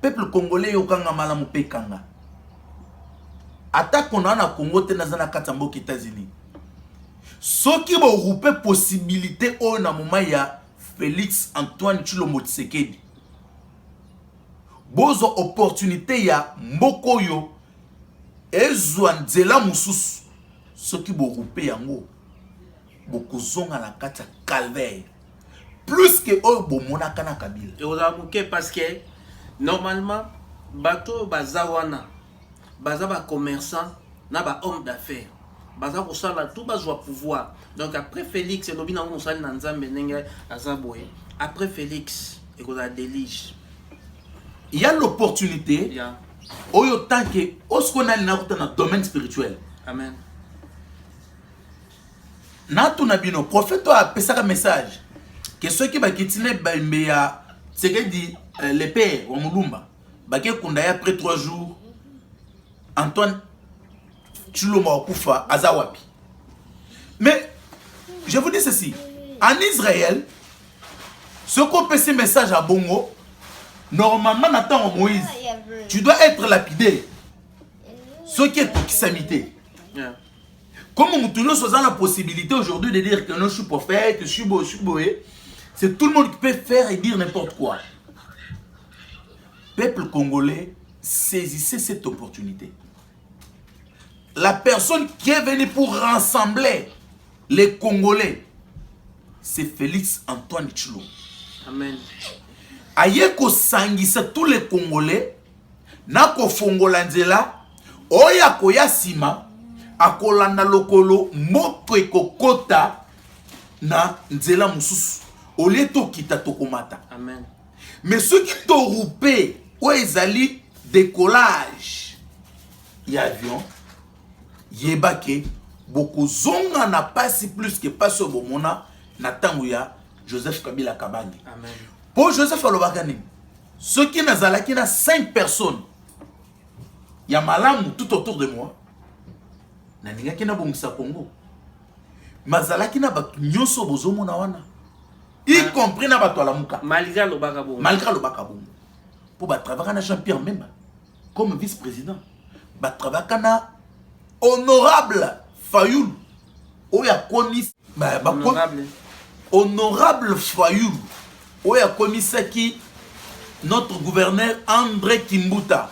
Peuple congolais, yokanga malamu mpe kanga. Atako na na Congo te, naza na kati ya mboka États-Unis. Soki bolouper possibilité oyo na moment ya Félix Antoine Tshilombo Tshisekedi, bozwa opportunité ya mboka oyo ezwa nzela mosusu. Soki bolouper yango, bokozonga na kati ya calvaire plus que oyo bomonaka na Kabila. Ekozala moke, parce que normalement bato oyo baza wana baza bacommerçant na bahomme d'affaires, baza kosala tout bazwa pouvoir. Donc après Félix, elobi nango mosali na Nzambe ndenge aza boye, après Félix ekozala déluge. Il y a l'opportunité oyo tant que osiko nani nakuta na domaine spirituel. Amen. Natuna bino, prophète oyo apesaka message ke soki bakiti na ebembe ya Tshisekedi, le père wa Mulumba, bakekunda ye, après 3 jours Antoine Tshilombo akufa, aza wapi? Mais je vous dis ceci: en Israël, soki opesi message ya bongo, normalement na ntango Moïse, tu dois être lapidé soki ekokisami te. Comme mutu nyonso aza na possibilité aujourd'hui de dire que non, je suis prophète, je suis beau, je suis boye, c'est tout le monde qui peut faire et dire n'importe quoi. Peuple congolais, saisissez cette opportunité. La personne qui est venue pour rassembler les Congolais, c'est Félix Antoine Tshilombo. Amen. Aye kosangisa tous les Congolais na kofongola nzela oyo akoya nsima akolanda lokolo moko ekokota na nzela mosusu. Olie tokita, tokomata. Amen. Mais soki tolouper oyo ezali décollage ya avion, yeba ke bokozonga na pasi plus que pasi oyo bomona na ntango ya Joseph Kabila Kabange. Amen. Mpo Joseph alobaka nini? Soki nazalaki na 5 personnes ya malamu tout autour de moi, nalingaki nabongisa Congo. Mazalaki na bato nyonso bozomona wana, y compris na bato alamuka. Malgré alobaka bongo. Malgré alobaka bongo, mpo batravaka na Jean Pierre Bemba comme vice président, batravaka na honorable Fayulu oyo akomi Honorable. Honorable Fayulu oyo akomisaki notre gouverneur André Kimbuta.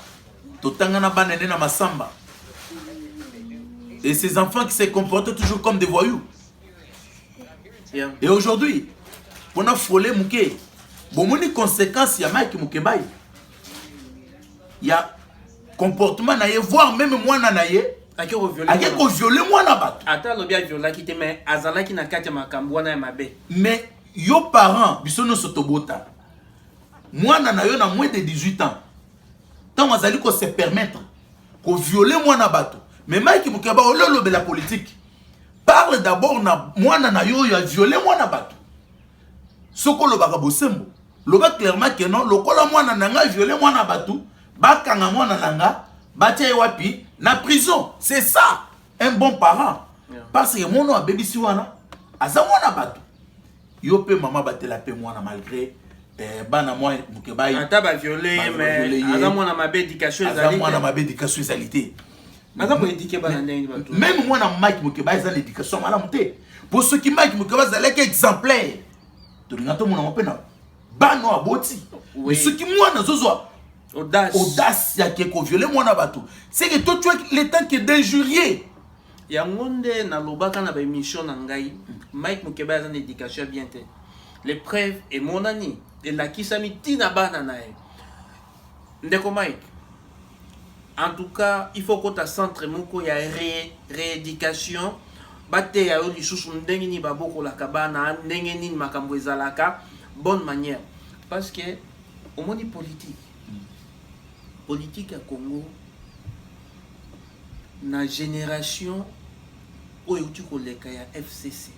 Totanga na bana nde na Masamba et ses enfants qui se comportaient toujours comme des voyous. Et aujourd'hui, mpona frôler moke, bomoni conséquence ya Mike Mukebayi, ya comportement na ye, voire même mwana na ye ake kovioler. Ake kovioler mwana bato. Ata alobi aviolaki te, mais azalaki na kati ya makambo wana ya mabe. Mais yo parent, biso nyonso tobota, mwana na yo na moins de 18 ans, ntango azali kose permettre kovioler mwana bato, mais Mike Mukeba, ole olobela politique, parle d'abord na mwana na yo oyo aviole mwana bato. Soki olobaka bosembo, loba clairement ke non, lokola mwana na nga viole mwana bato, bakanga mwana na nga, batia ye wapi? Na prison. C'est ça un bon parent. Parce que mwana oyo abebisi wana aza mwana bato. Yo mpe mama, batela mpe mwana malgré bana mwa moke bai. Ata baviole ye, Baviole mais ye. aza mwana mabe, éducation Aza ezali mwana te. Mabe, éducation ezali te. Baza koéduquer bana ndenge bato. Même mwana Mike Mokeba eza na éducation malamu te, mpo soki Mike Mokeba azalaki exemplaire, tolinga tomonango mpe na bana oyo aboti. Mais soki mwana azozwa audace, audace ya ke kovioler mwana bato, c'est que toi tu as le temps que d'injurier. Yango nde nalobaka na baémission na ngai, Mike Mokeba aza na éducation ya bien te. Les preuves emonani, elakisami ntina bana na ye. Ndeko Mike, en tout cas il faut kota centre moko ya rééducation, bateya yo lisusu ndenge nini babokolaka bana, ndenge nini makambo ezalaka, bonne manière, parce que omoni politique ya Congo na génération oyo euti koleka ya FCC,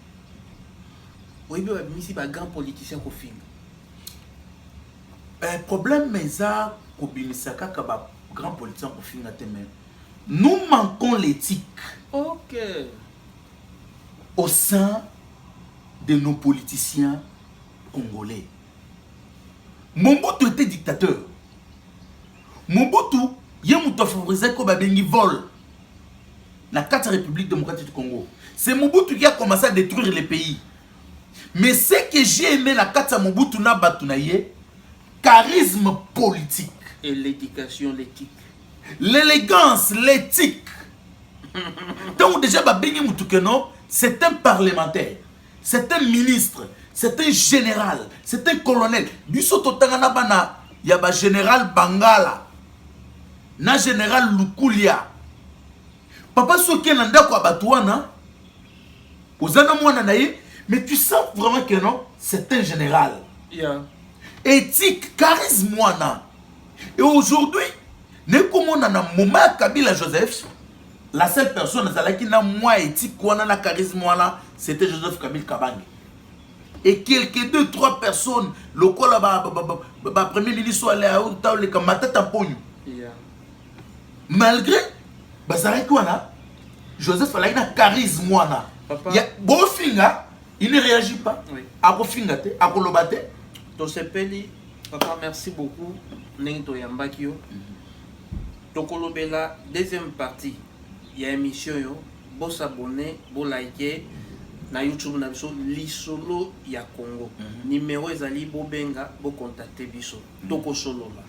oyebi, babimisi bagrand politicien kofinga. Problème eza kobimisa kaka bagrand politicien kofinga te, mais nous manquons l'éthique au sein de nos politiciens congolais. Mobutu était dictateur. Mobutu ye moto afavorisaki oyo babengi vol na kati ya République démocratique du Congo. C'est Mobutu qui a commencé à détruire le pays. Mais ce que j'ai aimé na kati ya Mobutu na bato na ye, charisme politique. Et l'éducation, l'éthique. L'élégance, l'éthique. Donc déjà babengi mutu que non, c'est un parlementaire, c'est un ministre, c'est un général, c'est un colonel. Biso totanga na bana ya ba général Bangala na général Lukulia. Papa, soki na ndako ya bato wana, oza na mwana na ye, mais tu sens vraiment que non, c'est un général. Éthique, charisme wana. Et aujourd'hui, nekomona na moment ya Kabila Joseph, la seule personne azalaki na mwa éthique wana na charisme wana, c'était Joseph Kabila Kabange et quelques deux trois personnes lokola ba premier ministre ale aoleka Matata Ponyo. Malgré bazalaki wana, Joseph alaki na charisme wana. Papa. Bofinga, il ne réagit pas. Akofinga te, akoloba te. Tosepeli, papa, merci beaucoup ndenge toyambaki yo. Tokolobela deuxième partie ya émission oyo. Bosabonner, bolike na YouTube na biso Lisolo ya Congo. Numéro ezali, bobenga, bocontacte biso, tokosolola.